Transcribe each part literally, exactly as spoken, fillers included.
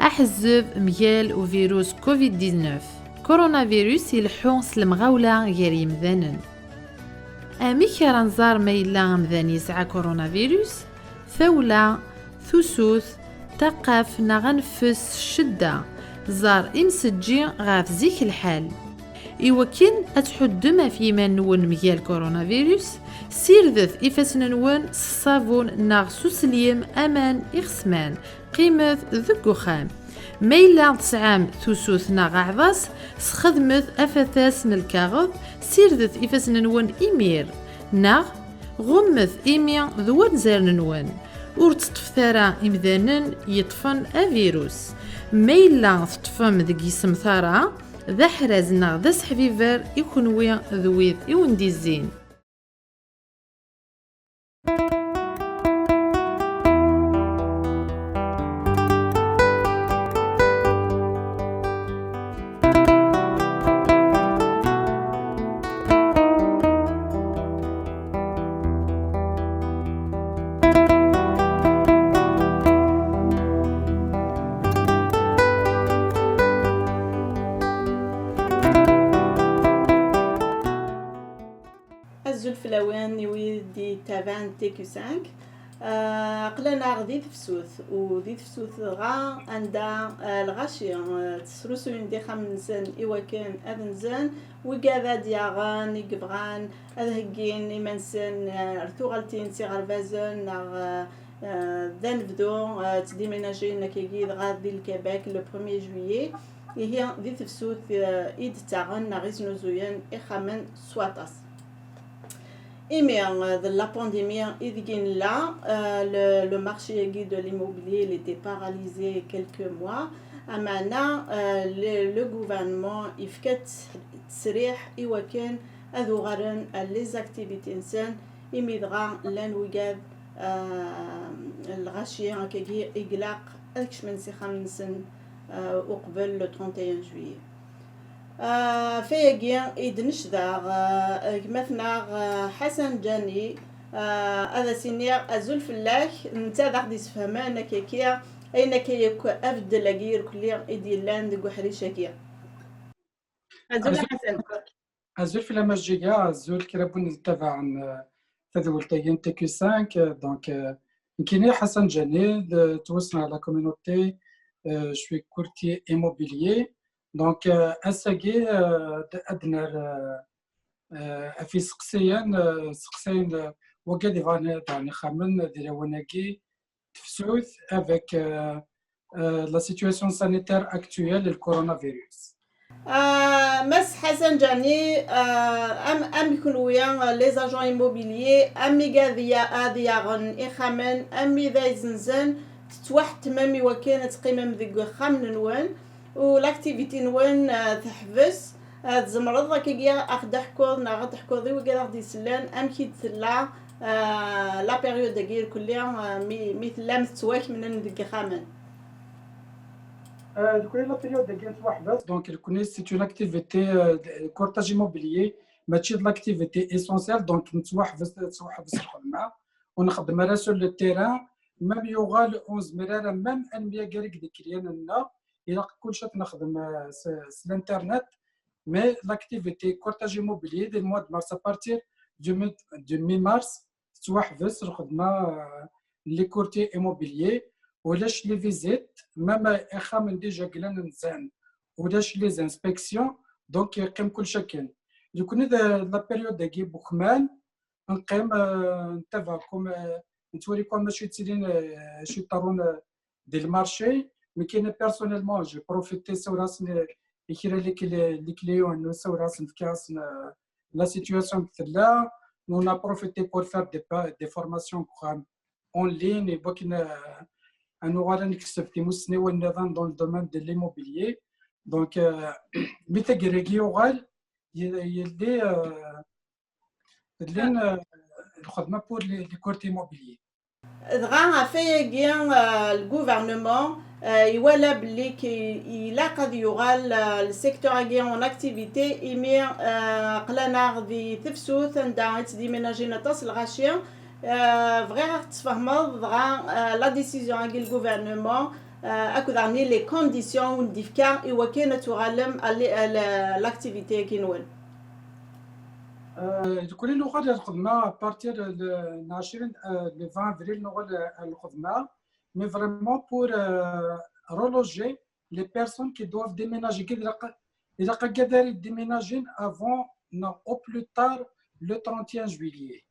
Aḥezzeb mgal uvirus covid dix-neuf. Coronavirus ileḥḥu s lemɣawla gar yimdanen. Amek ara nẓer ma yella amdan yesɛa coronavirus? Tawla, tusut, taqqaft neɣ aneffes s ccedda. Ẓer imsejji ɣef zik lḥal. Iwakken ad tḥuddem ɣef yiman-nwen mgal coronavirus, sirdet ifassen-nwen s ṣṣabun neɣ s uselim aman ixesman. Qqimet deg uxxam. Ma yella tesɛam tusut neɣ aɛḍas, sxedmet afatas n lkaɣeḍ, sirdet ifassen-nwen imir, neɣ ɣummet imi d wanzaren-nwen. Ur tteṭṭfet ara imdanen yeṭṭfen avirus. Ma yella teṭṭfem deg yisemtar-a, d aḥraz neɣ d aseḥbiber i kenwi d wid i wen-d-izzin. Azul fell-awen i wid d-yettabaɛen T Q cinq. Ah, aql-aneɣ di tefsut, u di tefsut dɣa anda, ah, lɣaci, ah, ttesrusuyen-d ixxamen-nsen i wakken ad nzen, wigad ad d-yaɣen i yebɣan ad heggin iman-nsen, ah, ar tuɣaltin s iɣerbazen neɣ, ah, ah, d anebdu, ah, ttdiminajin akkagi dɣa di Lkabak le premier juillet. Ihi di tefsut, ah, i d-ttaɣen neɣ i znuzuyen ixxamen s waṭas. Imi, euh, de la pandémie i deg i nella, euh, le, le marché-agi de l'immobilier, il était paralysé quelques mois. Ameɛna, euh, le, le gouvernement yefka-t ttesriḥ i wakken ad uɣalen ar les activités-nsen, imi dɣa llan wigad, euh, lɣaci akkagi i ilaq ad kecmen s ixxamen-nsen, euh, uqbel le trente et un juillet. Ah, f ayagi i d-necdeɣ, ah, gma-tneɣ, ah, Ḥasan Ǧani, ah, ad as-iniɣ azul fell-ak, netta ad aɣ-d-isefhamen akkaki ayen akka yakk abeddel-agi irkelli i d-yellan deg uḥric-agi. Azul a Azul. Ḥasan. Azul fell-am a Jjiga, azul kra n win yettabaɛen, ah, tadwilt-agi n T Q cinq, ah, donc, ah, nekkini Ḥasan Ǧani, d-, ttwassneɣ la communauté, ah, je suis courtier immobilier. Donc, euh, ass-agi, euh, d-, ad d-nerr, euh, euh, ɣef yiseqsiyen, euh, seqsayen, euh, wigad yebɣan ad aɣen ixxamen di lawan-agi, tefsut, avec, euh, euh, la situation sanitaire actuelle, le coronavirus. Euh, Mass Ḥasan Ǧani, euh, am, am kenwi, euh, les agents immobiliers, am wigad ya-, ad yaɣen ixxamen, am wid ay zenzen, tettwaḥetmem i wakken ad teqqimem deg uxxam-nwen. U l'activité-nwen, euh, teḥbes, euh, tzemreḍ akkagi ad ɣ-d-teḥkuḍ neɣ ad d-teḥkuḍ i wigad aɣ-d-isellen amek i d-tella, euh, la période-agi irkelli, euh, mi, mi tellam tettwakemnem deg yixxamen? Euh, nekkni la période-agi nettwaḥbes, donc nekkni c'est une activité, euh, de courtage immobilier, mačči d l'activité essentielle, donc nettwaḥbes, tettwaḥbes lxedma, ur nxeddem ara sur le terrain, même yuɣal ur nezmir ara même ad nemyager akked les clients-nneɣ, ilaq kullec ad t-nexdem, euh, s, s l'internet, mais l'activité courtage immobilier dès le mois de mars, à partir du mi-, du mi-mars, tettwaḥbes lxedma, euh, les courtiers immobiliers, ulac les visites, même ixxamen déjà yellan nzan, ulac les inspections, donc yeqqim kullec akken. Nekkni d la période-agi n wexxam, neqqim, euh, nettabaɛ comme, euh, nettwali comme acu yettilin, euh, acu yeḍrun, euh, di le marché, mais nekkini personnellement, j'ai profité, sawreɣ-asen, euh, i kra les cli-, les clients-inu, sawreɣ-asen, fkiɣ-asen, euh, la situation amek tella. On a profité pour faire des pa-, des formations deg wexxam en ligne, i wakken, euh, ad nuɣal ad nekseb timussniwin nniḍen dans le domaine de l'immobilier. Donc, euh, mi taggara-agi yuɣal, y-, yelli, euh, Llan, euh, lxedma pour les, les courtiers immobiliers. Dɣa ɣef wayagi, euh, le gouvernement, euh, iwala belli k-, ilaq ad yuɣal, euh, le secteur-agi en activité, imi, euh, aql-aneɣ di tefsut anda i ttdiminajin aṭas lɣaci. Euh, bɣiɣ ad ɣ-d-tesfehmeḍ dɣa, euh, la décision-agi le gouvernement, Akked daɣen les conditions ur d-ifka i wakken ad tuɣalem à l'activité-agi-nwen. Nekkni nuɣal ar lxedma à partir n ɛecrin, le vingt avril nuɣal ar lxedma, mais vraiment pour reloger les personnes qui doivent déménager, ilaq ad déménager avant, non, au plus tard le trente et un juillet.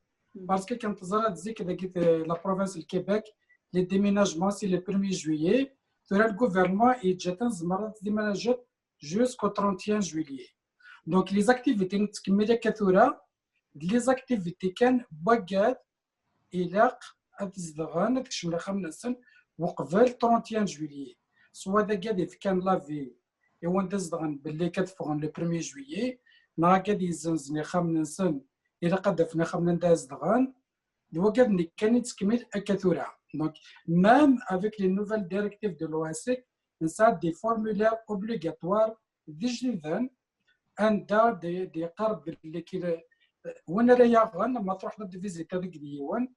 Parce que كما تزرد zik dagi la province de Québec, les déménagements c'est le premier juillet. Tura le gouvernement yeǧǧa-ten tzemreḍ ad déménager jusqu'au trente et un juillet. Donc les activités n tkemmil akka tura, les activités kan wagad ilaq ad zedɣen, ad kecmen axxam-nsen uqbel trente et un juillet. Soit d agad ifkan l'avis i wanda zedɣen belli ad ffɣen le premier juillet, neɣ agad yezzenzen ixxamen-nsen ilaq ad afen ixxamen anda zedɣen. D wagad nekkan i tkemmil akka tura. Donc même avec les nouvelles directives de l'OASEC, nesɛa des formulaires obligatoires d ijdiden anda d-yeqqar belli win ara yaɣen ma truḥeḍ ad d-visiteḍ deg yiwen,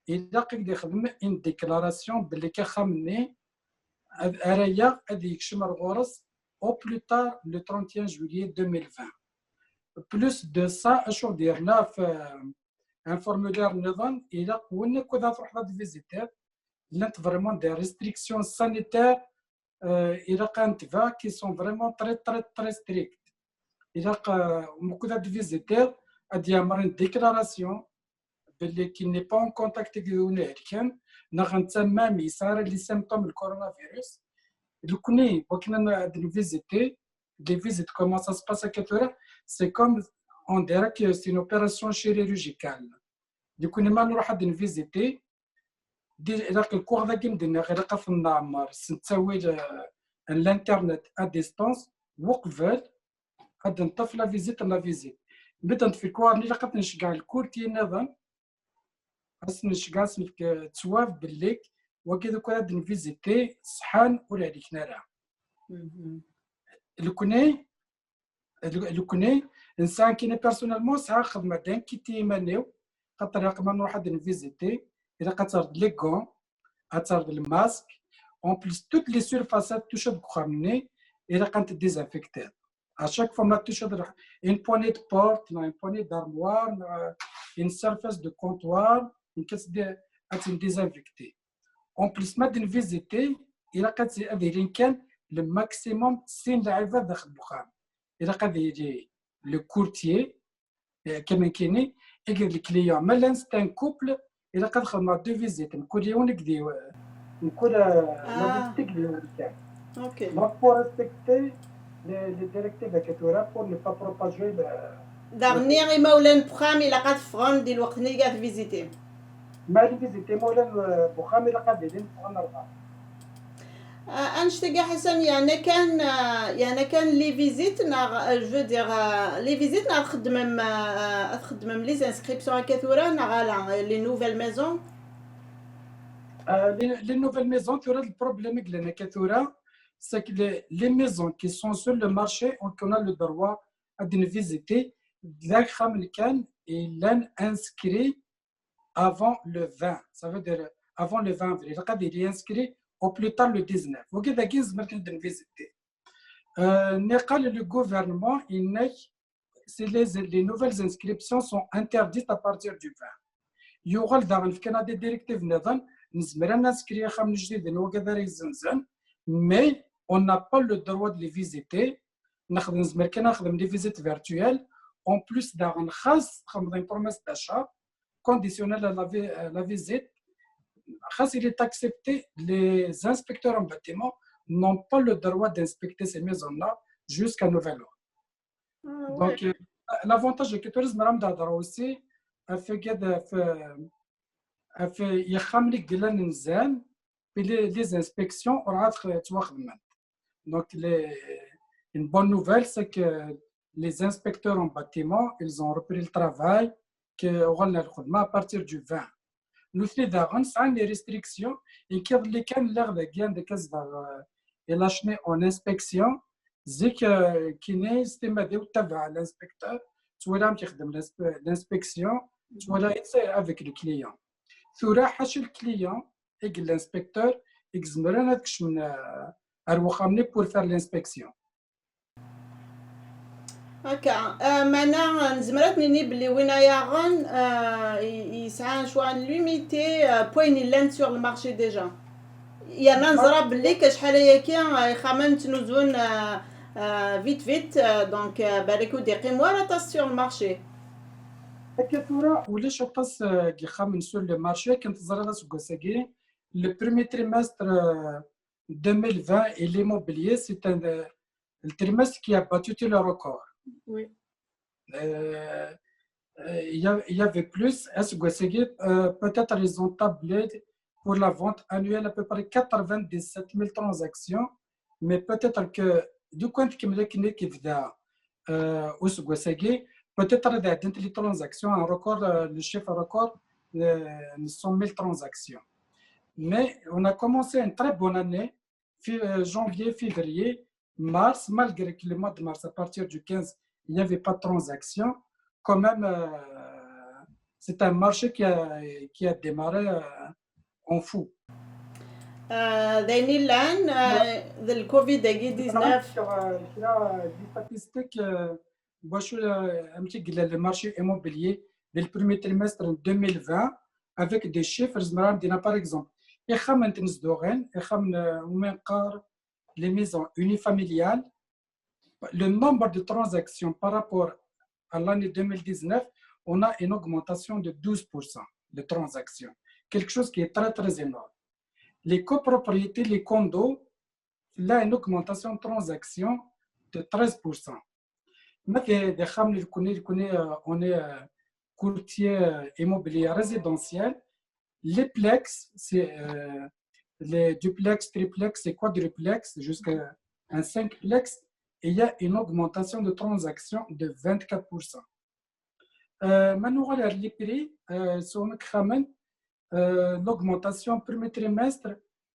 ilaq ad d-ixdem une déclaration belli axxam-nni ara yaɣ ad yekcem ar ɣur-s au plus tard le trente et un juillet deux mille vingt. Plus de ça, acu d-yerna f un formulaire nniḍen, ilaq win akk ad truḥeḍ ad visiteḍ, llant vraiment des restrictions sanitaires, ilaq ad netba, qui sont vraiment très très très strictes. Ilaq mkul ad visiteḍ ad d-yamer une déclaration belli qu'il n'est pas en contact d yiwen ihelken, neɣ netta même yesɛa ara les symptômes le coronavirus. Nekni wakken ad nvisiter, les visites, comment ça se passe akka tura, c'est comme, on dirait que c'est une opération chirurgicale. Nekni ma nruḥ ad nvisiter, ilaq lkuɣ dagi m-d-nniɣ ilaq ad ten-neɛmer s ttawil n l'internet à distance, uqbel ad d-neṭṭef la visite n la visite. Mi d-neṭṭef lkuɣ-nni ilaq ad t-nceggeɛ lkurti nniḍen, ad s-nceggeɛ ad s-nefk ttwab belli wagi d ukud ad nvisiter ṣeḥḥan ur hliken ara. Nekni Nekni, nekni personnellement sɛiɣ xedma d ankiti iman-iw, xaṭer ilaq ma nruḥ ad nvisiter, ilaq ad terreḍ les gants, ad terreḍ le masque, en plus toutes les surfaces ad tucad deg uxxam-nni ilaq ad tent-désinfecter. À chaque fois ma tucad une poignée de porte, une poignée d'armoire, une surface de comptoir, ad tent-désinfecter. En plus ma d-nvisiter, ilaq ad ilin kan le maximum sin lɛibad daxel n uxxam. Ilaq ad yili le courtier, kama nekkini, akked le client. Ma llan c'est un couple, ilaq ad xedmeɣ deux visites, mkul yiwen akked yiwen, mkul la visite akked yiwen kan. Donc pour respecter les directives akka tura, pour ne pas propager le... Daɣen imawlan n uxxam ilaq ad ffɣen di lweqt-nni ad visiter. Ma ad visiter imawlan n uxxam ilaq ad ilin ffɣen rebɛa. Annect-agi a Ḥasan, yeɛna kan, yeɛna kan les visites neɣ, je veux dire, les visites neɣ ad txeddmem, ad txeddmem les inscriptions akka tura neɣ ala, les nouvelles maisons? Les nouvelles maisons, tura le problème i yellan akka tura, c'est que les maisons qui sont sur le marché, on a le droit ad nvisiter, d axxam kan yellan inscrit avant le vingt, ça veut dire avant le vingt avril, ilaq ad yili inscrit au plus tard le dix-neuf. Wagi dagi nezmer kan ad nvisiter. Niqal le gouvernement yenna-k si les nouvelles inscriptions sont interdites à partir du vingt. Yuɣal daɣen fkan-aɣ-d des directives nniḍen, nezmer ad ninscrit axxam n jdiden wagad ara izenzen, mais on n'a pas le droit de les visiter. Nexdem, nezmer kan ad nexdem les visites virtuelles. En plus daɣen xas txedmeḍ une promesse d'achat conditionnelle à la visite, xas il est accepté, les inspecteurs en bâtiment n'ont pas le droit d'inspecter ces maisons-là jusqu'à nouvel ordre. Donc l'avantage est que tourisme ram d'adra aussi, fait que fait il y a des inspections ur ttwaxedment. Donc les, une bonne nouvelle, c'est que les inspecteurs en bâtiment, ils ont repris le travail, que à partir du vingt. Nutni daɣen sɛan les restrictions, ikiḍelli kan lliɣ dagi anda k-azdeɣ, ilaqen en inspection, zik kini s timad-iw tabaɛ l'inspecteur, ttwaliɣ amek ixdem l'inspection, ttwaliɣ avec le client. Tura ḥaca le client, et l'inspecteur, i izemren ad kecmen, euh, ar wexxam-nni pour faire l'inspection. Akka, euh, meɛna nezmer ad nini belli win ay aɣen, euh, i- yesɛa cwa limité, euh, n wayen yellan sur le marché déjà. Yerna neẓra belli acḥal ayagi, euh, ixxamen ttnuzun, euh, euh, vite vite, euh, donc, euh, balak ur d-iqqim wara aṭas sur le marché. Akka tura ulac aṭas, euh, n yixxamen sur le marché, akken teẓriḍ aseggas-agi, le premier trimestre, euh, deux mille vingt et l'immobilier, c'est un, euh, le trimestre qui a battu tous les records. Oui. Euh, euh, il y a- il y avait plus, aseggas-agi, euh, peut-être ils ont tablé pour la vente annuelle à peu près quatre-vingt-dix-sept mille transactions, mais peut-être que du coup, euh, aseggas-agi, peut-être les transactions, un record, euh, le chiffre record, euh, cent mille transactions. Mais on a commencé une très bonne année, fi- euh, janvier, février, mars, malgré que le mois de mars, à partir du quinze, il n'y avait pas de transaction, quand même, euh, c'est un marché qui a, qui a démarré, euh, en fou. Euh, d ayen yellan, euh, d le covid dix-neuf. Sur, euh, kra, euh, des statistiques, euh, bac, euh, amek i yella le marché immobilier dès le premier trimestre deux mille vingt, avec des chiffres, zemreɣ ad d-iniɣ, par exemple, ixxamen n tnezduɣin, ixxamen, euh, umi neqqar les maisons unifamiliales, le nombre de transactions par rapport à l'année deux mille dix-neuf, on a une augmentation de douze pour cent de transactions. Quelque chose qui est très, très énorme. Les copropriétés, les condos, là, une augmentation de transactions de treize pour cent. Mais des, des, euh, on est, euh, courtier, euh, immobilier résidentiel. Les plex, c'est, euh, les duplex, triplex et quadruplex, jusqu'à un cinq plex, et il y a une augmentation de transactions de vingt-quatre pour cent. Euh, maintenant, les prix, euh, sont quand même, euh, l'augmentation premier trimestre,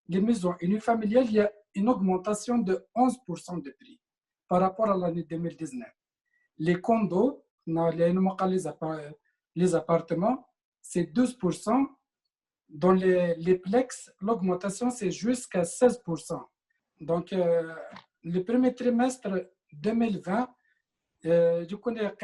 les maisons unifamiliales, il y a une augmentation de onze pour cent de prix par rapport à l'année deux mille dix-neuf. Les condos, non, les, les appa-, les appartements, c'est douze pour cent. Dans les, les plex, l'augmentation, c'est jusqu'à seize pour cent. Donc, euh, le premier trimestre deux mille vingt, euh, du coup, on est,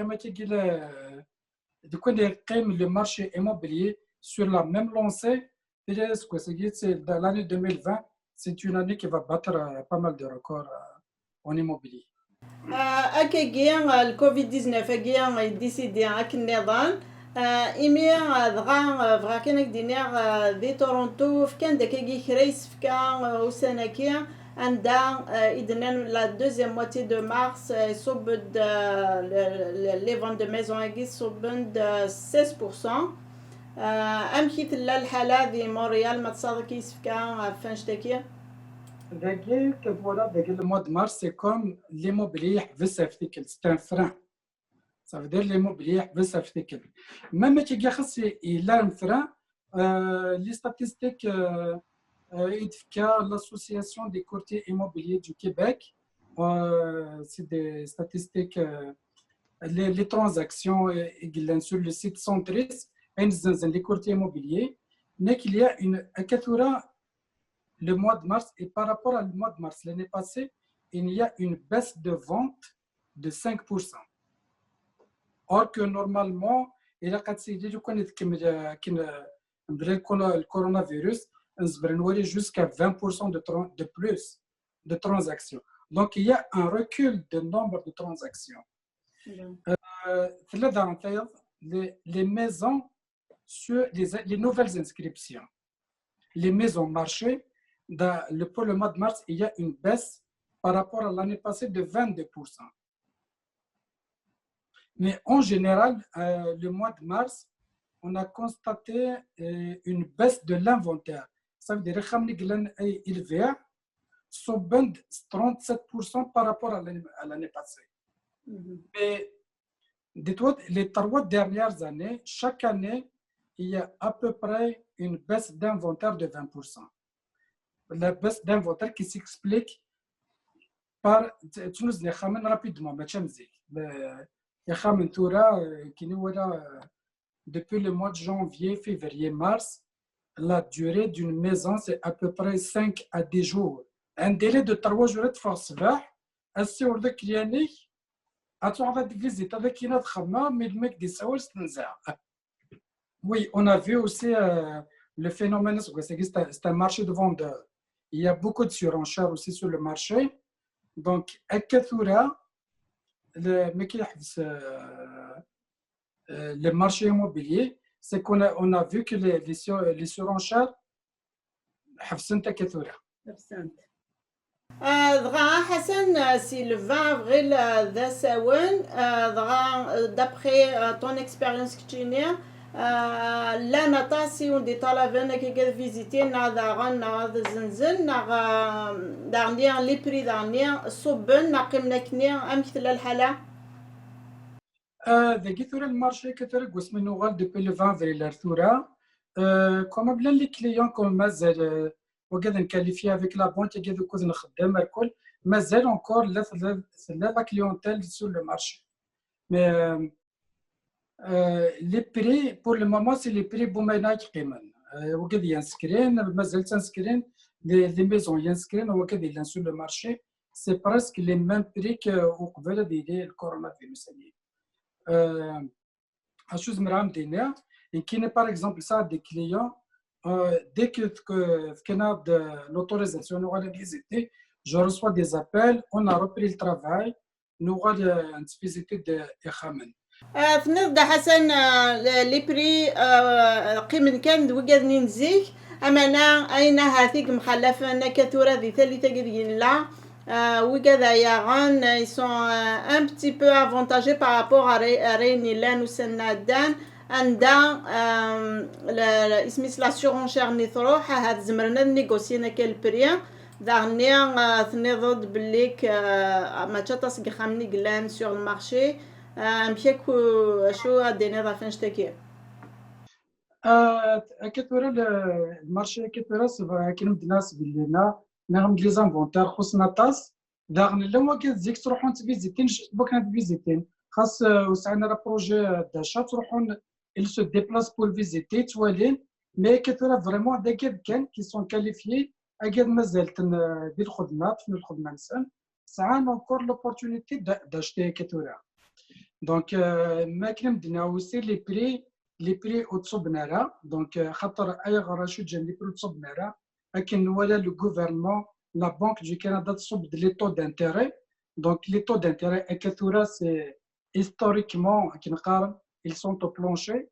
du coup, on est, le marché immobilier sur la même lancée. Et c'est que c'est, c'est dans l'année deux mille vingt, c'est une année qui va battre, euh, pas mal de records, euh, en immobilier. Euh, akkagi, euh, le covid dix-neuf agi, euh, yedisidi akken nniḍen. Euh, imi, euh, dɣa, euh, bɣiɣ kan ad k-d-iniɣ, euh, di Toronto, fkan-d akkagi kra isefka, euh, ussan-agi, anda, euh, i d-nnan la deuxième moitié de mars, euh, iṣubb-d, euh, le- le- les ventes de maison-agi ṣubben-d, euh, seize pour cent. Euh, amek i tella lḥala di Montréal, ma tesɛiḍ akka isefka ɣef wannect-agi? Dagi, voilà, dagi, le mois de mars, c'est comme l'immobilier yeḥbes ɣef tikkelt, c'est un frein. Ça veut dire l'immobilier yeḥbes ɣef tikkelt. Même si il y a un frein, euh, les statistiques, euh, euh, i d-tefka l'association des courtiers immobiliers du Québec, euh, c'est des statistiques, euh, les, les transactions, euh, i yellan sur le site Centris, ayen zenzen les courtiers immobiliers, mais qu'il y a une, akka tura, le mois de mars, et par rapport à le mois de mars l'année passée, il y a une baisse de vente de cinq pour cent. Or que normalement, il a quand il dit qu'on est comme, euh, comme, euh, le coronavirus, on se jusqu'à vingt pour cent de, tran- de plus de transactions. Donc, il y a un recul de nombre de transactions. Euh, les, les maisons sur les, les nouvelles inscriptions. Les maisons marché, dans le, pour le mois de mars, il y a une baisse par rapport à l'année passée de vingt-deux pour cent. Mais en général, euh, le mois de mars, on a constaté, euh, une baisse de l'inventaire. Ça veut dire que les élevé, sont trente-sept pour cent par rapport à l'année, à l'année passée. Mais les trois, les trois dernières années, chaque année, il y a à peu près une baisse d'inventaire de vingt pour cent. La baisse d'inventaire qui s'explique par, tu nous rapidement, mais tu me dis, le, euh, depuis le mois de janvier, février, mars, La durée d'une maison, c'est à peu près cinq à dix jours. Un délai de trois jours, ad teffeɣ ṣṣbeḥ, ad tessiwleḍ i client-ik, ad truḥeḍ ad visiteḍ, ad k-in ad xemmeɣ, mi lmek d-isawel s tenza. Oui, on a vu aussi euh, le phénomène, c'est c'est un, c'est un marché de vendeurs. Il y a beaucoup de surenchères aussi sur le marché. Donc, à Kathura, le, mais qui euh, euh, le marché immobilier, c'est qu'on a, on a vu que les, les, sur- les surenchères حبسنت كثورة. Absent. Ah, dɣa Ḥasan, ah, si le vingt avril, ah, d asawen, ah, dɣa, ah, d'après, ah, ton expérience keččini, ah, llan aṭas i wen-d-iṭalaben akka ad vizitin neɣ daɣen neɣ ad zenzen neɣ, ah, daɣen les prix daɣen ṣubben neɣ qqimen akkenni, amek tella lḥala? Dagi tura le marché akka tura deg wasmi nuɣal depuis le vingt avril ar tura, quand même llan les clients comme mazal wagad n qualifié avec la banque, wagad ukud nxeddem arkul, mazal encore la, la, la clientèle sur le marché. Mais euh, euh, les prix, pour le moment, c'est les prix bumayna qui qimen. Wagad yanscreen, mazal tanscreen, les, les maisons yanscreen, wagad yellan sur le marché, c'est presque les mêmes prix que uqbel ad yili le coronavirus. Euh, acu zemreɣ ad m-d-iniɣ, nekkini par exemple ça des clients, euh, dès que, que fkan-aɣ-d l'autorisation nuɣal ad visiter, je reçois des appels, on a repris le travail, nuɣal euh, ad visiter ixxamen. Tenniḍ-d a Ḥasan, les prix qqimen kan d wigad-nni n zik, amana ayen ahat i yemxalafen akka tura di tallit-agi deg nella, wigad ay yaɣen ils sont un petit peu avantagés par rapport ar ayen yellan ussan-a ɛeddan, anda isem-is la surenchère-nni truḥ, ahat zemren ad négocien akka le prix. Daɣenni tenniḍ-d belli mačči aṭas n yexxamen i yellan sur le marché. Amek akk, acu ad d-tiniḍ ɣef annect-agi? Akka tura le marché akka tura, akken medden-a sbellina neɣ les inventaires xuṣṣen aṭas. Daɣen llan wagad zik ttruḥun ttvizitin juste bakken ad vizitin, xas ur sɛin ara projet d'achat, ttruḥun, ils se déplacent pour visiter, ttwalin. Mais akka tura vraiment d agad kan qui sont qualifiés, agad mazal-ten di lxedma, ṭṭfen lxedma-nsen, sɛan encore l'opportunité d'acheter akka tura. Donc ma akken am-d-nniɣ aussi les prix, les prix ur ttṣubben ara. Donc xaṭer ayɣer acu ǧǧan les prix ur ttṣubben ara? Akken nwala le gouvernement, la Banque du Canada tṣubb-d les taux d'intérêt. Donc les taux d'intérêt akka tura c'est historiquement akken qqaren, ils sont au plancher.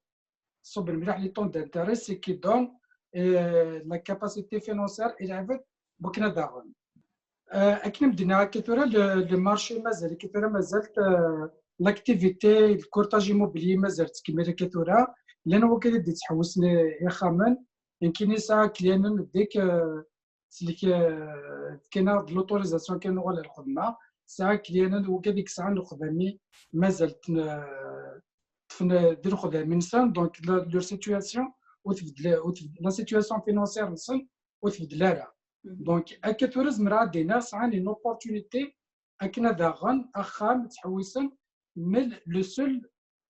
Tṣubben mliḥ les taux d'intérêt, c'est qui donne la capacité financière i lɛibad bakken ad aɣen. Akken am-d-nniɣ akka tura le marché mazal akka tura mazal l'activité le courtage immobilier mazal tettkemmil akka tura. Llan wagad i d-yettḥewwisen ixxamen. Nekkini sɛiɣ client-en dès que fkan-aɣ-d l'autorisation kan nuɣal ar lxedma. Sɛiɣ client-en wagad i yesɛan lexdami mazal ṭṭfen di lexdami-nsen, donc leur situation ur tbeddel, la situation financière-nsen ur tbeddel ara. Donc akka tura zemreɣ ad d-iniɣ sɛan une opportunité akken ad aɣen axxam ttḥewwisen. Mais le seul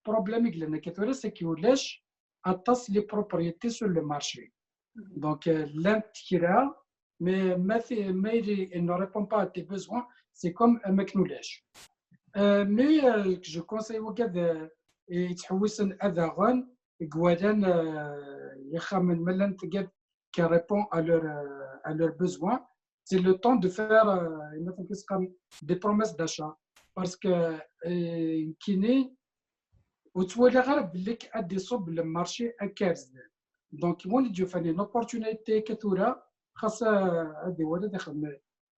problème i yellan akka tura c'est que ulac aṭas les propriétés sur le marché. Donc llant kra, mais ma il ne répond pas à tes besoins, c'est comme am akken ulac. Mais je conseille wagad yettḥewwisen ad aɣen deg walan ixxamen ma llant gad qui répond à leurs à leurs besoins. C'est le temps de faire des promesses d'achat, parce que nekkini ur ttwaliɣ ara belli ad d-iṣubb le marché akka ar zdat. Donc win i d-yufan une opportunité akka tura, xas ad iwali ad ixdem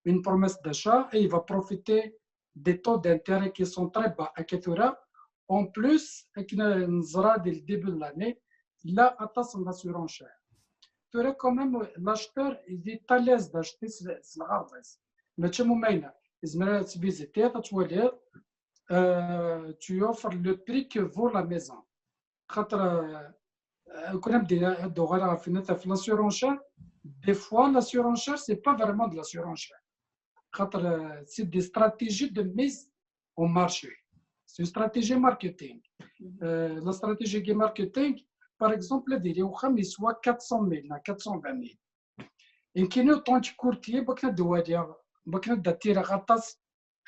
une promesse d'achat et il va profiter des taux d'intérêt qui sont très bas akka tura. En plus akken neẓra di le début de l'année tella aṭas n la surenchère. Tura quand même l'acheteur il est à l'aise d'acheter s lɣerḍ-is, mačči am umayna. Yezmer ad tvisitiḍ ad twaliḍ, tu offres le prix que vaut la maison. Xaṭer kun am-d-iniɣ ad d-uɣaleɣ ɣef net ɣef la surenchère. Des fois la surenchère c'est pas vraiment de la surenchère, xaṭer c'est des stratégies de mise au marché. C'est une stratégie marketing. La stratégie de marketing par exemple, ad yili uxxam yeswa quatre cent mille neɣ quatre cent vingt mille. Nekkini, en tant que courtier, bakken ad d-waliɣ, bakken ad d-attireɣ aṭas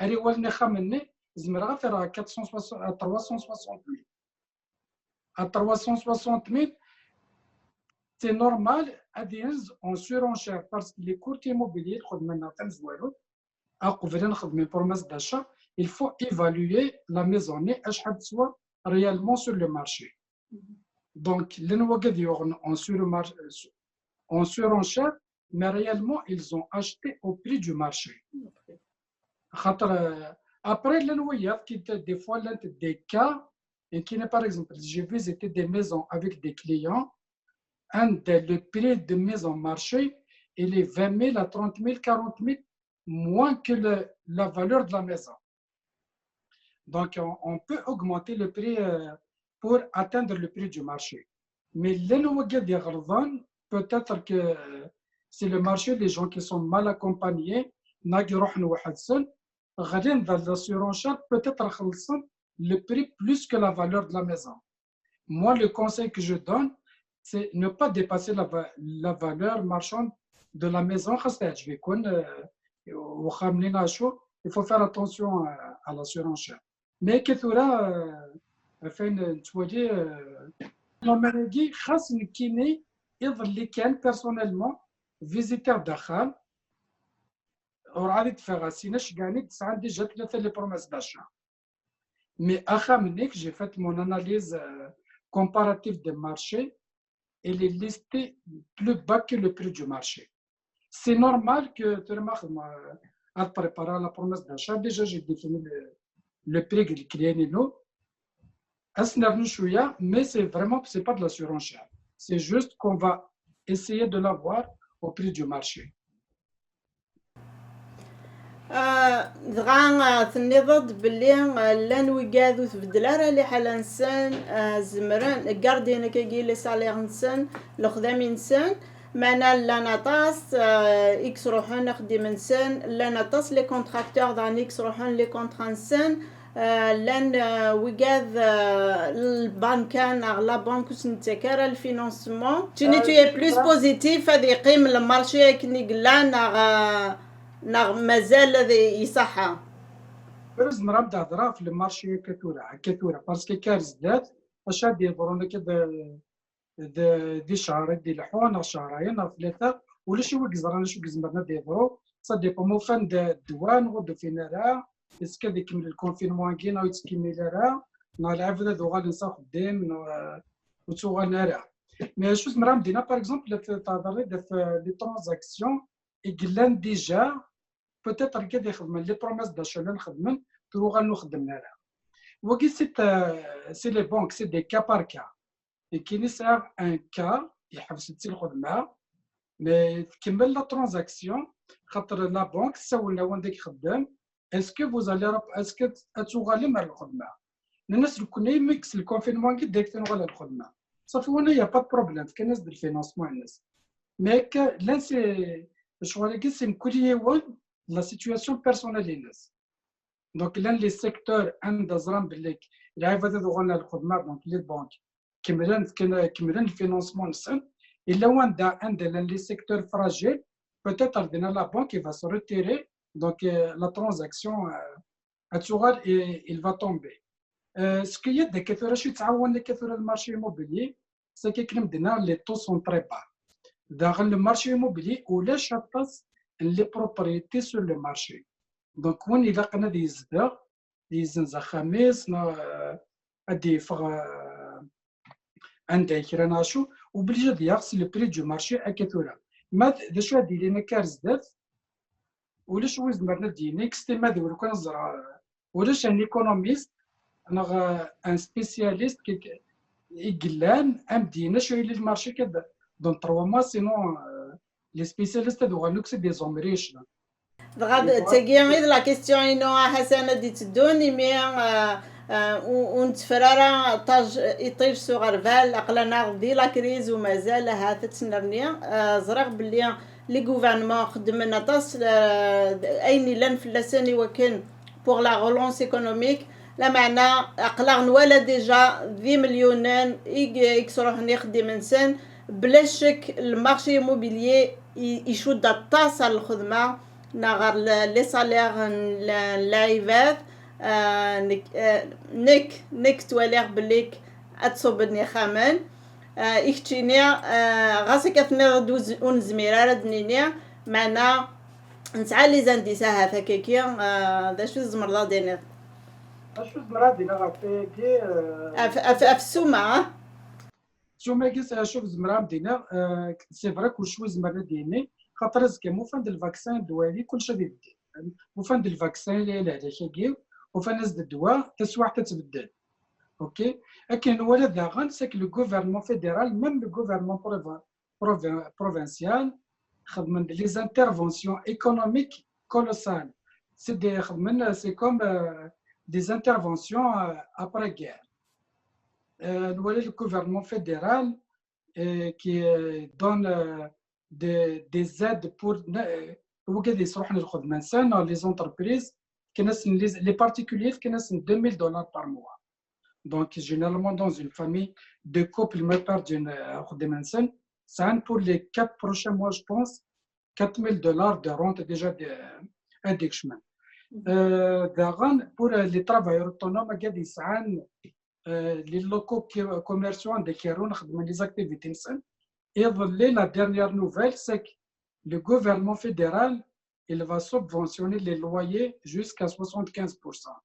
ara iwalin axxam-nni, zemreɣ ad t-rreɣ à quatre cent soixante, à trois cent soixante mille. À trois cent soixante mille, c'est normal ad yenz en surenchère, parce que les courtiers immobiliers, lxedma-nneɣ tamezwarut, aqbel ad nexdem une promesse d'achat, il faut évaluer la maison-nni acḥal teswa réellement sur le marché. Donc, llan wagad yuɣen en sur-, en surenchère, mais réellement, ils ont acheté au prix du marché. Xaṭer, euh, après, llan wiyaḍ qui, des fois, llan des cas, et qui n'est, par exemple, j'ai visité des maisons avec des clients, un de, le prix de maison marché, il est vingt mille à trente mille, quarante mille moins que le, la valeur de la maison. Donc, on, on peut augmenter le prix, euh, pour atteindre le prix du marché. Mais llan wagad iɣelḍen, peut-être que, euh, c'est le marché, les gens qui sont mal accompagnés, nag iruḥen weḥd-sen, ɣlin dans la surenchère, peut-être xellṣen le prix plus que la valeur de la maison. Moi, le conseil que je donne, c'est ne pas dépasser la, va- la valeur marchande de la maison. Xas teɛǧeb-iken, euh, wexxam-nni neɣ acu, il faut faire attention à, à la surenchère. Mais akka tura, euh, ɣef wayen nettwali, euh, phénomène-agi, xas nekkini, iḍelli kan, personnellement, visiteɣ-d axxam, urɛad i d-ffɣeɣ, sin aceggan i d-sɛan déjà tlata les promesses d'achat. Mais axxam-nni, j'ai fait mon analyse, euh, comparative des marchés, il est listé plus bas que le prix du marché. C'est normal que tura ma xedmeɣ, euh, ad préparer la promesse d'achat, déjà j'ai défini le, le prix du client, non. As nernu cwiya, mais c'est vraiment, c'est pas de la surenchère. C'est juste qu'on va essayer de l'avoir au prix du marché. Ah, dɣa, ah, tenniḍ-d belli, ah, llan wigad ur tbeddel ara liḥala-nsen, ah, zemren, gardien akkagi, les salaires-nsen, lexdami-nsen, meɛna llan aṭas, ah, i yesruḥen axeddim-nsen, llan aṭas les contracteurs daɣen i yesruḥen les contrats-nsen, ah, llan, ah, wigad, ah, lbanka neɣ la banque ur sen-nettak ara le financement. Keččini, tu es plus positif, ad yeqqim le marché akken i yella neɣ, ah, neɣ mazal ad iṣaḥḥa? Ur zemreɣ ad d-hedreɣ ɣef le marché akka tura, akka tura, parce que akka ar zdat, acu ad d-yeḍrun akka d, d, di ccher i d-ileḥḥun, neɣ cehrayen, neɣ tlata, ulac i wi yeẓran acu i izemren ad d-yeḍru. Ça dépend ma ufan-d ddwa neɣ ur d-ufin ara, est-ce que ad ikemmel le confinement-agi neɣ ur yettkemmil ara, neɣ lɛibad ad uɣalen s axeddim, neɣ, euh, ur ttuɣalen ara. Mais acu zemreɣ ad m-d-iniɣ, par exemple, la t-, tehḍeṛ-d ɣef, euh, les transactions i yellan déjà, peut-être akka ad ixedmen les promesses d'achat llan xedmen, tura uɣalen ur xeddmen ara. Wagi, c'est, euh, c'est les banques, c'est des cas par cas. Nekkini sɛiɣ un cas, yeḥbes-d si lxedma, mais tkemmel la transaction, xaṭer la banque, ssawlen-awen-d ad ixeddem, est-ce que vous allez rep-, est-ce que ad tuɣalem ar lxedma? Nnan-as nekkni, mi yekkes le confinement-agi, direct nuɣal ar lxedma. Safi, wana, y a pas de problème, fkan-as-d le financement-ines. Mais akka, llan si, lecɣal-agi, si mkul yiwen, la situation personnelle-ines. Donc, llan les secteurs anda ẓran belli lɛibad ad uɣalen ar lxedma, donc les banques, kemmlen, fkan, kemmlen le financement-nsen. Yella wanda, anda llan les secteurs fragiles, peut-être dinna la banque, il va se retirer, donc, euh, la transaction, euh, ad tuɣal, et il va tomber. Euh, ce qui est, akka tura, acu yettɛawan akka tura le marché immobilier, c'est que, akken i m-d-nniɣ, les taux sont très bas. Daɣen, le marché immobilier, ulac aṭas n les propriétés sur le marché. Donc, win ilaqen ad yezdeɣ, yezzenz axxam-is, neɣ, euh, ad d-yeffeɣ, euh, anda kra neɣ acu, obligé ad yaɣ s le prix du marché akka tura. Ma d, d acu ad d-yilin akka ar zdat, ulac wi izemren ad d-yini, kstima d ur kan ẓra, ulac un économiste neɣ, euh, un spécialiste qui, i yellan, am d-yini acu yili le marché akka dans trois mois, sinon, euh, les spécialistes ad uɣalen akk s des hommes riches. Dɣa d tagi i d la question-inu, a Ḥasan, ad d-itteddun, imi, euh, euh, ur, ur netteffer ara ṭaj, iṭij s uɣerbal, aql-aneɣ di la crise u mazal ahat ad tennerni. Euh, ẓriɣ belli les gouvernements xeddmen aṭas, euh, ayen illan fell-asen i wakken pour la relance économique, Lameɛna aql-aɣ nwala déjà d imelyunen i i yesruḥen ixeddim-nsen. Bla ccek, le marché immobilier icudd aṭas ar lxedma neɣ ɣer les salaires n lɛibad. Nekk nekk ttwaliɣ belli ad ṣubben ixxamen. I keččini, ɣas akka tenniḍ-d ur nezmir ara ad d-nini, meɛna nesɛa les indices ahat akkaki. D acu tzemreḍ ad d-tiniḍ? Acu zemreɣ ad d-iniɣ ɣef wayagi? Ɣef ssuma? Ssuma-agi, acu zemreɣ ad d-iniɣ? C'est vrai, kul cwi zemreɣ ad d-ini, xaṭer azekka ma ufan-d lvaksin ddwa-agi, kullec ad ibeddel. Ma ufan-d lvaksin, lehlak-agi, ufan-as-d ddwa, taswiɛt ad tbeddel. Ok. Akken nwala daɣen, c'est que le gouvernement fédéral, même le gouvernement provincial, xedmen les interventions économiques colossales. C'est des, c'est comme des interventions après-guerre. Nwala le gouvernement fédéral qui donne des, des aides pour les entreprises, les particuliers, deux mille dollars par mois. Donc, généralement, dans une famille de couple, ma perdent une, pour les quatre prochains mois, je pense, quatre mille dollars de rente déjà. Daɣen, pour les travailleurs autonomes, les locaux commerçants, les activités. Et la dernière nouvelle, c'est que le gouvernement fédéral, il va subventionner les loyers jusqu'à soixante-quinze pour cent,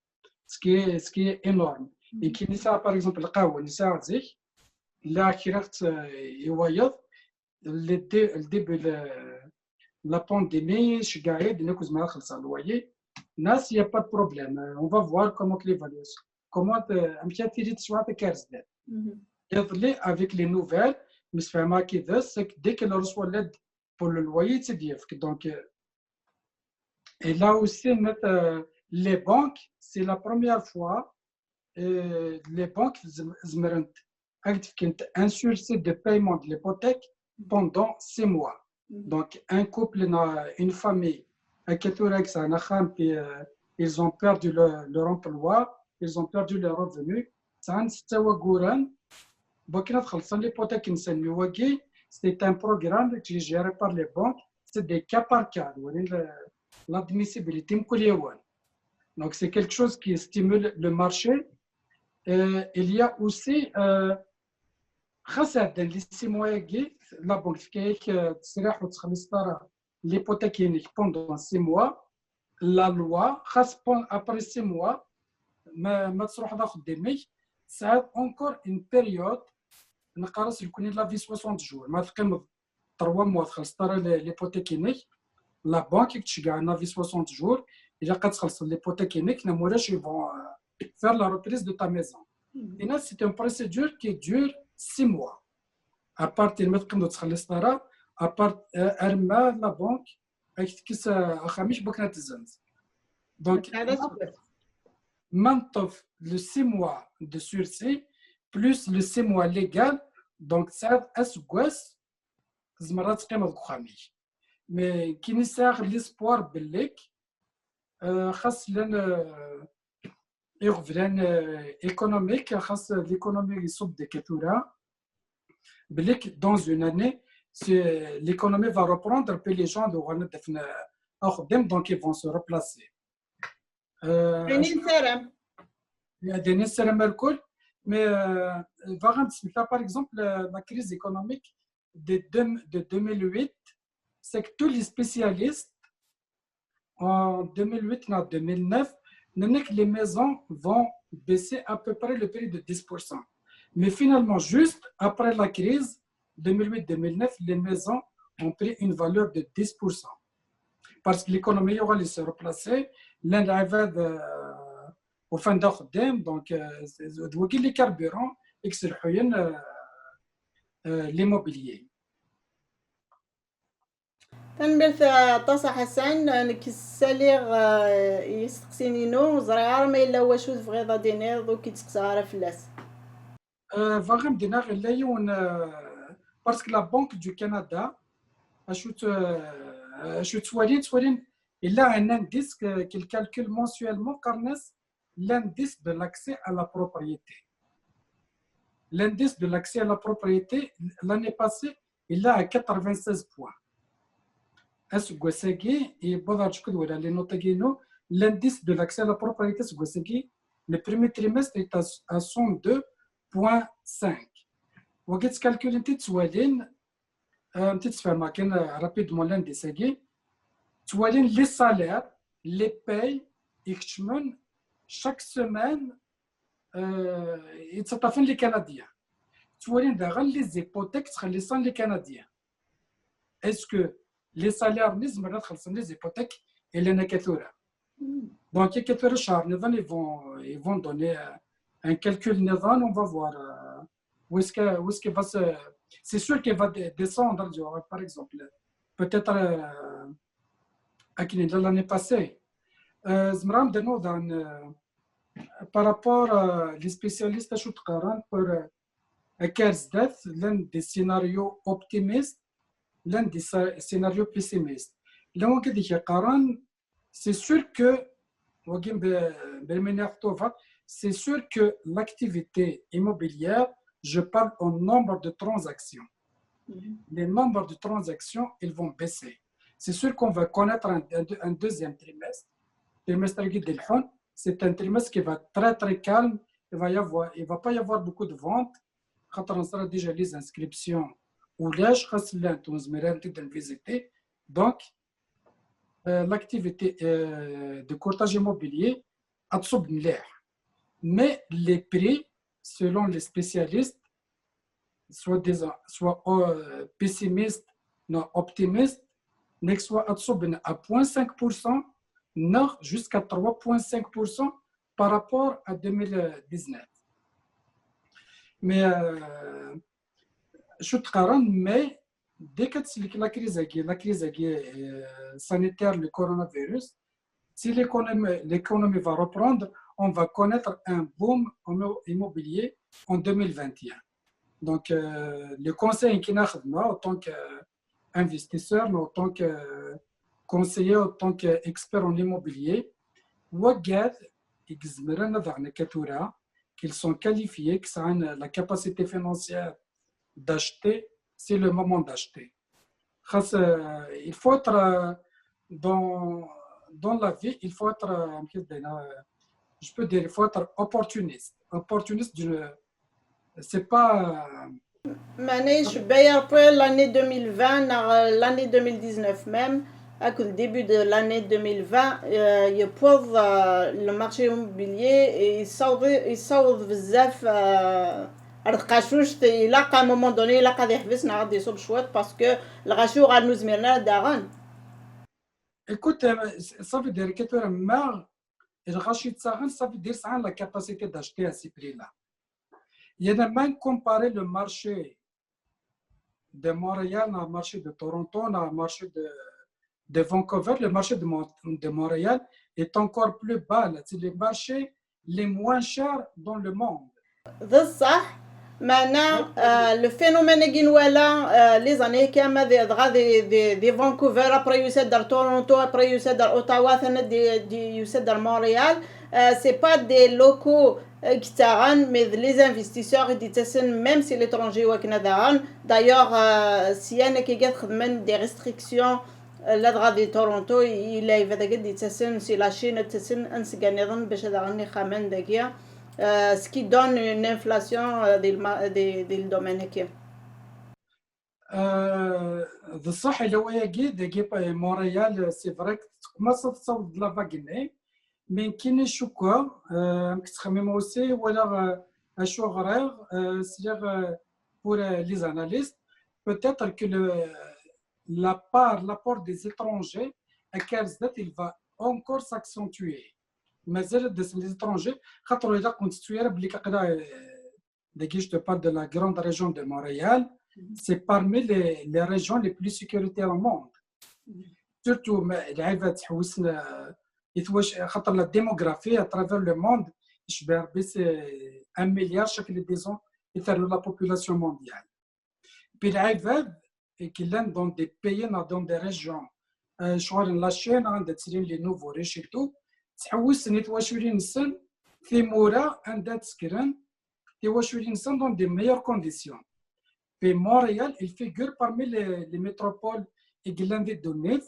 ce qui est, ce qui est énorme. Et qui, par exemple, le cas où nous sommes, là, qui reste, le début de la pandémie, je gagne de nous, le loyer. Là, il n'y a pas de problème. On va voir comment l'évaluation, comment, avec les nouvelles, mais c'est que dès qu'elle reçoit l'aide pour le loyer, c'est bien. Donc, et là aussi, les banques, c'est la première fois, les banques, un sursis de paiement de l'hypothèque pendant six mois. Donc, un couple, une famille, ils ont perdu leur, leur emploi, ils ont perdu leurs revenus. C'est un programme, c'est un programme qui est géré par les banques, c'est des cas par cas. L'admissibilité. Donc, c'est quelque chose qui stimule le marché. Euh, il y a aussi, euh, les six mois, la banque, l'hypothèque pendant six mois, la loi, après six mois, mais, mais c'est encore une période, on a la vie soixante jours. Trois mois, l'hypothèque, la banque, tu gagnes la vie soixante jours, il y a quatre l'hypothèque, ils vont faire la reprise de ta maison. Et là, c'est une procédure qui dure six mois. À partir de la banque, donc, maintenant, le six mois de sursis, plus le six mois légal, donc ça, c'est mais qui sert l'espoir belli, euh, économique, l'économie est sous des dans une année, l'économie va reprendre, puis les gens de donc ils vont se replacer. Mais euh, par exemple, la crise économique de, de deux mille huit, c'est que tous les spécialistes en deux mille huit à deux mille neuf, les maisons vont baisser à peu près le prix de dix pour cent. Mais finalement, juste après la crise deux mille huit deux mille neuf, les maisons ont pris une valeur de dix pour cent. Parce que l'économie aura se replacer, l'un au fin d'ordre, donc, euh, les carburants, et que l'immobilier. Tanemmirt aṭas a Ḥasan. Nekk ssaliɣ i yisteqsiyen-inu, ur ẓriɣ ara ma yella wacu tebɣiḍ ad d-tiniḍ ur k-id-steqsaɣ ara fell-as. Bɣiɣ ad d-iniɣ yella yiwen, parce que la Banque du Canada, acu ttwalin, ttwalin, il a un indice qu'il calcule mensuellement, qqaren-as l'indice de l'accès à la propriété. L'indice de l'accès à la propriété, l'année passée, il est à quatre-vingt-seize points. Aseggas-agi, yewweḍ ar ǧkud wala les notes-agi-inu, l'indice de l'accès à la propriété aseggas-agi, le premier trimestre est à, à cent deux point cinq. Wagi ttkalkulen-t-id, ttwalin, euh, ttfahmeɣ kan, euh, rapidement l'indice-agi, ttwalin les salaires, les payes, ikeččmen chaque semaine, euh, yettaṭṭafen les Canadiens. Ttwalin daɣen les hypothèques ttxelliṣen les Canadiens. Est-ce que les salaires-nni zemren ad xellṣen les hypothèques yellan akka tura? Donc, akka tura ccehṛ niḍen, ils vont, ils vont donner, euh, un calcul niḍen, on va voir, euh, où est-ce que, où est-ce qu'il va se, c'est sûr qu'il va de-, descendre, tu vois, par exemple. Peut-être, euh, akken yella l'année passée. Euh, zemreɣ ad d-iniɣ daɣen, euh, par rapport, euh, les spécialistes acu d-qqaren, pour, euh, akka ar zdat, llan des scénarios optimistes, llan des sca-, scénarios pessimistes. Llan wigad i k-yeqqaren, c'est sûr que, wagi n-, n-, c'est sûr que l'activité immobilière, je parle au nombre de transactions. Mhm. Les nombres de transactions, ils vont baisser. C'est sûr qu'on va connaître un, un, un deuxième trimestre. Trimestre-agi d-ileḥḥun, c'est un trimestre qui va être très, très calme. Il va y avoir, il va pas y avoir beaucoup de ventes. Xaṭer neẓra déjà les inscriptions ulac, xas llant ur nezmir ara ad tent-id-nvisiter. Donc, euh, l'activité, euh, de courtage immobilier ad tṣubb mliḥ. Mais les prix, selon les spécialistes, soit des, soit, euh, pessimistes, non, optimistes, nekk soit ad ṣubben à point cinq pour cent, neɣ jusqu'à trois point cinq pour cent par rapport à deux mille dix-neuf. Mais, euh, acu d-qqaren, mais dès que tsellek la crise-agi, la crise-agi, euh, sanitaire, le coronavirus, si l'économie, l'économie va reprendre, on va connaître un boom en immobilier en deux mille vingt et un. Donc, euh, le conseil qui n'a en tant qu'investisseur, en tant que conseiller, en tant qu'expert en immobilier, wigad i izemren ad aɣen akka tura, qu'ils sont qualifiés, qui ont la capacité financière d'acheter, c'est le moment d'acheter. Xas, euh, il faut être, euh, dans, dans la vie, il faut être, euh, je peux dire, il faut être opportuniste. Opportuniste, d'une, c'est pas, euh, Manesh, Bayer pour l'année deux mille vingt, neɣ, euh, l'année deux mille dix-neuf même, avec le début de l'année deux mille vingt, euh, yewweḍ, euh, le marché immobilier et yessaweḍ, yessaweḍ bezzaf, euh, ar tqacuct, ilaq à un moment donné, ilaq ad yeḥbes neɣ ad iṣubb cwiṭ, parce que lɣaci ur zmiren ara ad aɣen. Écoute, euh, ça veut dire que tu as marre, lɣaci ttaɣen, ça veut dire sɛan la capacité d'acheter à ces prix-là. Il y a même comparer le marché de Montréal, le marché de Toronto, le marché de, de Vancouver, le marché de, Mon-, de Montréal est encore plus bas. Là. C'est le marché les moins chers dans le monde. D ṣṣeḥ, meɛna, euh, le phénomène-agi nwala, euh, les années-agi, ma d-, dɣa di, di, di Vancouver, après yusa-d ar Toronto, après yusa-d ar Ottawa, atan di, di, yusa-d ar Montréal. Euh, c'est pas des locaux, euh, i yettaɣen, mais d les investisseurs i d-yettasen, même si l'étranger i wakken ad aɣen. D'ailleurs, euh, syan akka i xedmen des restrictions, euh, ladɣa di Toronto, i, i lɛibad-agi d-yettasen si la Chine, ad ttasen anezgay nniḍen bac ad aɣen ixxamen dagi. Euh, ce qui donne une inflation, euh, di lma-, di, di le domaine-agi. Euh, d ṣṣeḥ, yella wayagi, dagi, euh, Montréal, c'est vrai que tqemmac ad tessaweḍ la vague-nni, mais nekkini cukkeɣ, euh, amek ttxemmimeɣ aussi, walaɣ, euh, acu ɣriɣ, euh, sliɣ, euh, pour, euh, les analystes, peut-être que le, la part, l'apport des étrangers, akka ar zdat, il va encore s'accentuer. Mazal ad d-asen les étrangers, xaṭer ur ilaq ur nettu ara belli aql-aɣ, euh, dagi, je te parle de la grande région de Montréal, c'est parmi les, les régions les plus sécuritaires au monde. Surtout, ma, lɛibad ttḥewwisen, euh, i twac-, xaṭer la démographie à travers le monde, je vais c'est un milliard chaque, disons, i ternu la population mondiale. Puis lɛibad i yellan dans des pays, dans des régions, euh, ccɣel n la Chine, anda ttilin les nouveaux riches et tout, ttḥewwisen i twaculin-nsen, timura anda ad sekren tiwaculin-nsen dans des meilleures conditions. Puis Montréal, il figure parmi les, les métropoles i yellan di ddunit.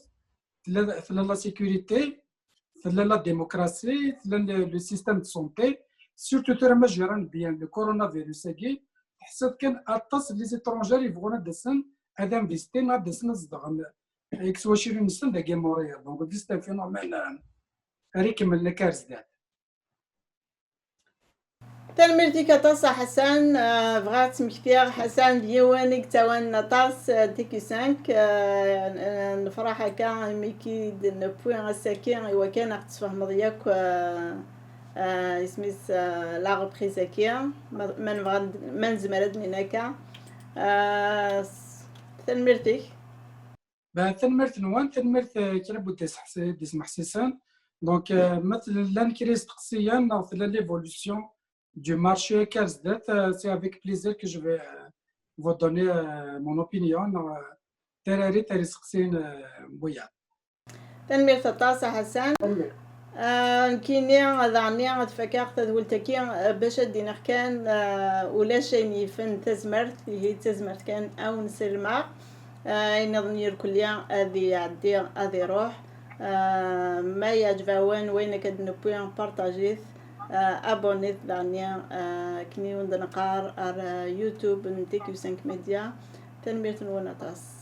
Tella, tella la sécurité, tella la démocratie, tella le, le système de santé. Surtout tura ma jeran bien le coronavirus-agi, teḥṣiḍ kan aṭas n les étrangers yebɣun ad d-asen ad investin, ad d-asen ad zedɣen deg twaculin-nsen dagi Montréal. Donc, c'est un phénomène, euh, ara ikemmlen akka ar zdat. Tanemmirt-ik aṭas a Ḥasan. Ah, bɣiɣ ad ttmektiɣ Ḥasan d yiwen i yettawanen aṭas, ah, T Q cinq. Ah, ah, nefṛeḥ akka imi k-id-newwi ass-agi i wakken ad ɣ-d-tesfehmeḍ yakk, ah, ah, isem-is, ah, la reprise-agi, ma, ma nebɣa, ma nezmer ad d-nini akka. Ah, s-, tanemmirt-ik. Ben, tanemmirt-nwen, tanemmirt, euh, kra n wid d-ismeḥsisen. Donc, euh, ma tella llan kra isteqsiyen neɣ tella l'évolution du marché akka ar zdat, euh, c'est avec plaisir que je vais, euh, vous donner, euh, mon opinion, euh, tararit ar isteqsiyen, euh, n wiyaḍ. Tanemmirt aṭas a Ḥasan. Ah, nekkini daɣen ad fakeɣ tadwilt-agi, ah, bac ad d-iniɣ kan, ah, ulac ayen yifen tazmert, ihi d tazmert kan a wen-sellmeɣ. Ah, ayen nniḍen irkelli ad iɛeddi, ad iruḥ. Ah, ma yeɛǧeb-awen wayen akka d-newwi, partajit, ah, abonnit daɣen, ah, akken i wen-d-neqqar ar, ah, YouTube n T Q cinq Media. Tanemmirt-nwen aṭas.